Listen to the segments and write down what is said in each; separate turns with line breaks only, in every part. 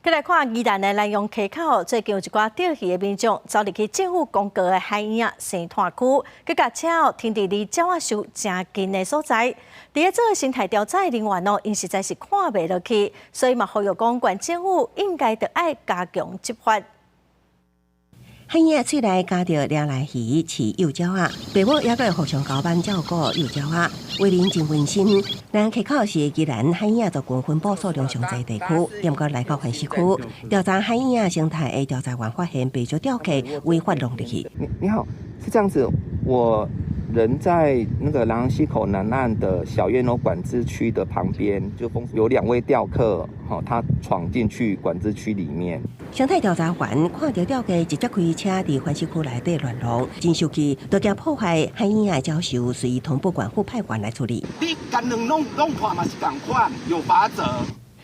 再來看宜蘭的蘭陽溪口，最近有一寡釣魚的民眾走入去政府公告的海鶯生態區，閣共車停佇離鳥仔岫誠近的所在。佇咧做生態調查的人員哦，𪜶實在是看袂落去，所以嘛呼籲講，縣政府應該著愛加強執法。
海鶯喙內夾著掠來魚，飼幼鳥仔，爸母猶閣會互相交班照顧幼鳥仔，畫面真溫馨。蘭陽溪口是宜蘭海鶯族群分布數量上濟地區，毋過來到繁殖區調查海鶯生態的調查員發現，袂少釣客違法弄入去。
你好，是這樣子，我人在那個蘭陽溪口南岸的小燕窩管制區的旁邊，就有兩位釣客，他闖進去管制區裡面。
生態調查員看著釣客直接開車佇繁殖區內底亂弄，真生氣，就驚破壞海鶯的鳥岫，隨同步縣府派員來處理。
你共兩弄弄破嘛是仝款，有罰則。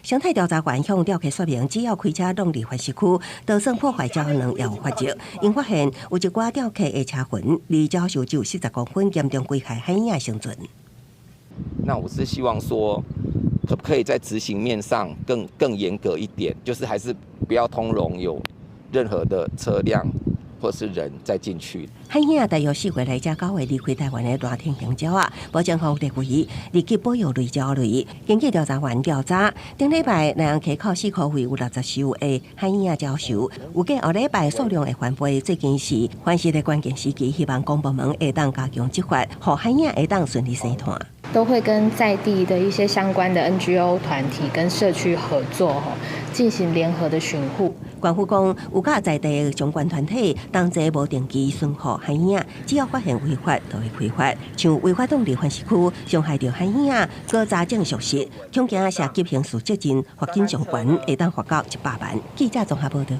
生態調查員向釣客說明，只要開車弄入繁殖區，就算破壞鳥卵也有罰則。𪜶發現有一寡釣客的車痕離鳥岫只有40公分，嚴重危害海鶯生存。
那我是希望說，可不可以在執行面上更嚴格一點？就是還是不要通融有任何的車輛或是人再進去。
海鶯大約4月來這9月離開台灣的藍天型鳥仔，目前予列為二級保育類鳥類。根據調查員調查，頂禮拜蘭陽溪口四箍位有60岫的海鶯鳥岫，預計後禮拜數量會翻倍。最近是繁殖的關鍵時期，希望公部門會當加強執法，予海鶯會當順利生湠。
都會跟在地的一些相關的 NGO 團體跟社區合作，吼，進行聯合的巡護。
縣府講，有佮在地的相關團體同齊無定期巡護海鶯，只要發現違法，就會開罰。像違法擋入繁殖區，傷害著海鶯，閣查證屬實，恐驚涉及刑事責任，罰金上懸會當罰到100萬。記者綜合報道。